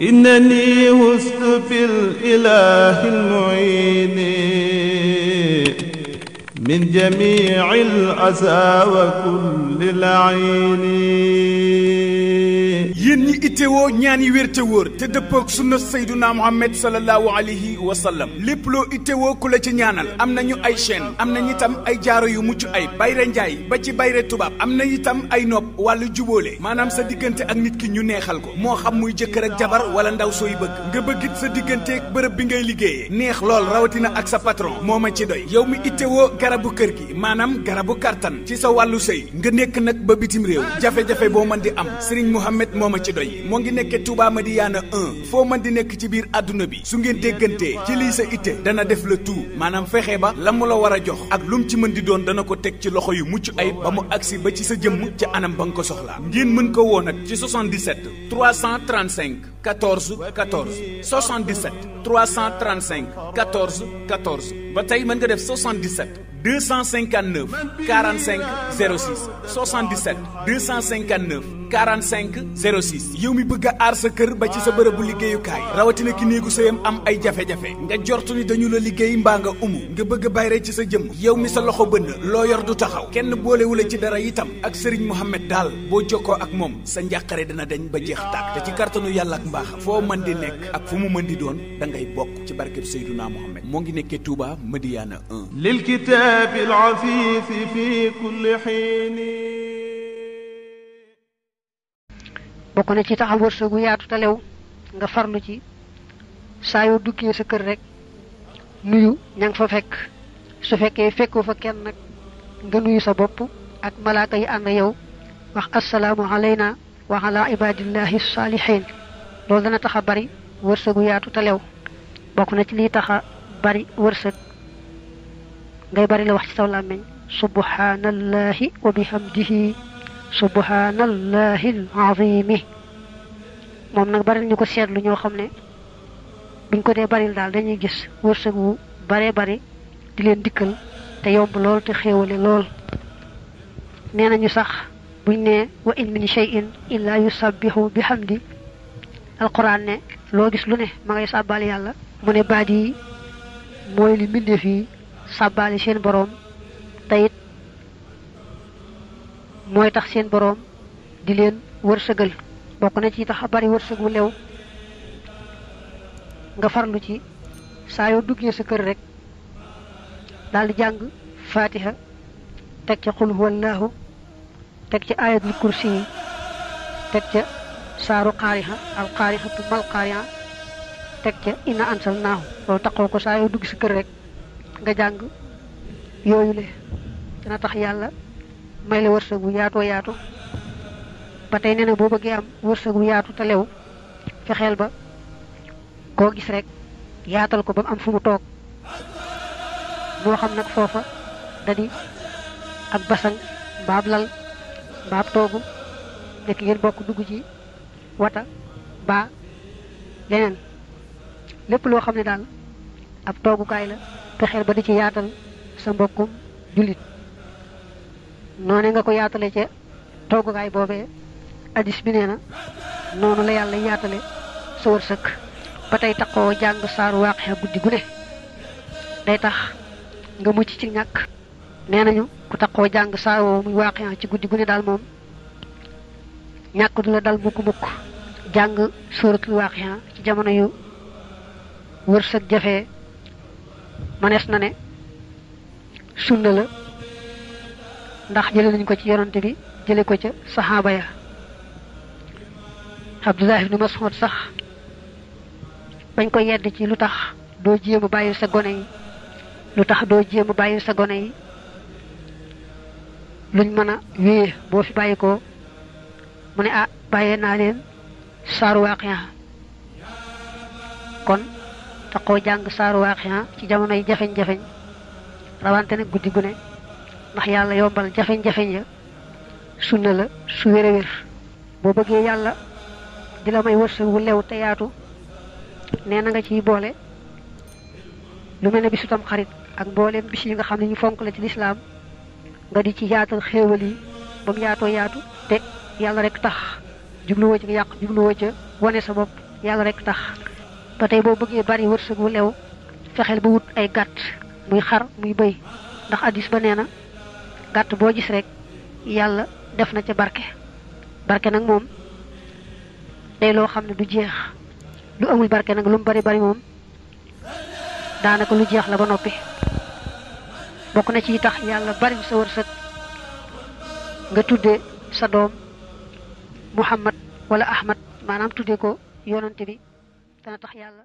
إنني هزت بالإله المعين من جميع الأسى وكل العين. yéen ñi itteewoo ñaan yi wér te wóor te dëppoog sunna sayduna muhammad sallallahu alayhi wa sallam lépp loo itteewoo ku la ci ñaanal am nañu ay chaîne am nañu itam ay jaaro yu mucc ay bayre njaay ba ci bayre tubaab am na itam ay nopp wàllu jubóole maanaam sa diggante ak nit ki ñu neexal ko moo xam muy jëkkër ak jabar wala ndaw sooy bëgg nga bëggit sa digganteeg bërëb bi ngay liggéeyee neex lool rawatina ak sa patron moo ma ci doy yow mi itteewoo garabu kër gi maanaam garabu kartan ci sa wàllu sëy nga nekk nag ba bitim réew jafe-jafe boo mën di am Serigne Mohamed moo ma ci doy moo ngi nekkee Touba Madiyana 1 foo mën di nekk ci biir àdduna bi su ngeen déggantee ci lii sa itte dana def le tout maanaam fexe ba la mu la war a jox ak lu mu ci mën di doon dana ko teg ci loxo yu mucc ayib ba mu agsi ba ci sa jëmm ci anam ba nga ko soxlaa ngeen mën ko woo nag ci 77 335 14 14 77 335 14 14 ba tey mën nga def 77 259 45 06 77 259 45 06 yow mi bëgg a aar sa kër ba ci sa bërëbu liggéeyukaay rawatina ki néegu sëyam am ay jafe-jafe nga jortu ni dañu la liggéey mbaa nga umu nga bëgg a bayre ci sa jëmm yow mi sa loxo bënn loo yor du taxaw kenn boolewula ci dara itam ak Serigne Mohamed daal boo jokkoo ak moom sa njàqare dina dañ ba jeex tàkk te ci kartanu yàlla ak mbaaxam foo mën di nekk ak fu mu mën di doon da ngay bokk ci barkeb Seyduna Mohamed moo ngi nekkee Touba Madiyana 1 lil kitaabil afiif fi kulli hiin. bokk na ci taxal wërsëgu yaatu te lew nga farlu ci saa yoo duggee sa kër rek nuyu ña nga fa fekk su fekkee fekkoo fa kenn nag nga nuyu sa bopp ak malaaka yi ànd yow wax assalaamu alayna wa ala ibadillahi saalihin loolu dana tax a bari wërsëgu yaatu te lew bokk na ci lii tax a bari wërsëg ngay bari la wax ci saw làmmiñ subhanallahi wa bihamdihi subhanallahi alazimi moom nag bari ñu ko seetlu ñoo xam ne buñ ko dee baril daal dañuy gis wërsëg wu baree bari di leen dikkal te yomb lool te xéewale lool nee nañu sax buñ ne wa in min shay'in illa yusabbihu bihamdi alquran ne loo gis lu ne ma ngay sàbbaal yàlla mu ne baat yi mooy li mbindeef yi sàbbaali seen boroom te it mooy tax seen boroom di leen wërsëgal bokk na ci tax a bari wërsëg wu lew nga farlu ci saa yoo duggee sa kër rek daal di jàng fatiha teg ca qul huwallahu teg ca ayatul kursi yi teg ca saaru qaariha al qaarihatu mal qaariha teg ca inna ansalnaahu loolu taxoo ko saa yoo dugg sa kër rek nga jàng yooyu le dina tax yàlla may la wërsëg bu yaatoo yaatu ba tey nee na boo bëggee am wërsëg bu yaatu te lew fexeel ba koo gis rek yaatal ko ba mu am fu mu toog moo xam nag foofa dadi ak basang mbaab lal mbaab toogu nekk ngeen bokk dugg ci wata ba leneen lépp loo xam ne daal ab toogukaay la fexeel ba di ci yaatal sa mbokkum jullit noone nga ko yaatale ca toogukaay boobee addis bi nee na noonu la yàlla yaatale sa wërsëg ba tey taxoo jàng saaru waaqiya guddi gu ne day tax nga mucc ci ñàkk nee nañu ku taxoo jàng saar woowu muy waaqiya ci guddi gu ne daal moom ñàkk du la dal mukk jàng suratul waaqiya ci jamono yu wërsëg jafee manees na ne sunna la ndax jële nañ ko ci yonante bi jële ko ca saxaaba ya Abdullah ibn Mas'ud sax bañ ko yedd ci lu tax doo jéem a bàyyi sa gone yi lu tax doo jéem a bàyyi sa gone yi luñ mën a wéye boo fi bàyyi ko mu ne ah bàyyee naa leen saaru waaqiya kon taxoo jàng saaru waaqiya ci jamono yi jafeñ-jafeñ rawante ne guddi gu ne ndax yàlla yombal jafeñ-jafeñ ya sunna la su wér a wér boo bëggee yàlla di la may wërsëg wu lew te yaatu nee na nga ciy boole lu mel ne bisu tam xarit ak mbooleem bis yi nga xam ne ñu fonk la ci lislaam nga di ci yaatal xéewal yi ba mu yaatoo yaatu te yàlla rek tax jubluwoo ci nga yàq jubluwoo ca wane sa bopp yàlla rek tax ba tey boo bëggee bari wërsëg wu lew fexeel ba wut ay gàtt muy xar muy bëy ndax addis ba nee na gàtt boo gis rek yàlla def na ca barke nag moom day loo xam ne du jeex lu amul barke nag lu mu bari bari moom daanaka lu jeex la ba noppi bokk na ci tax yàlla bari sa wërsëg nga tudde sa doom Muhammad wala Ahmad maanaam tudde ko yonante bi dana tax yàlla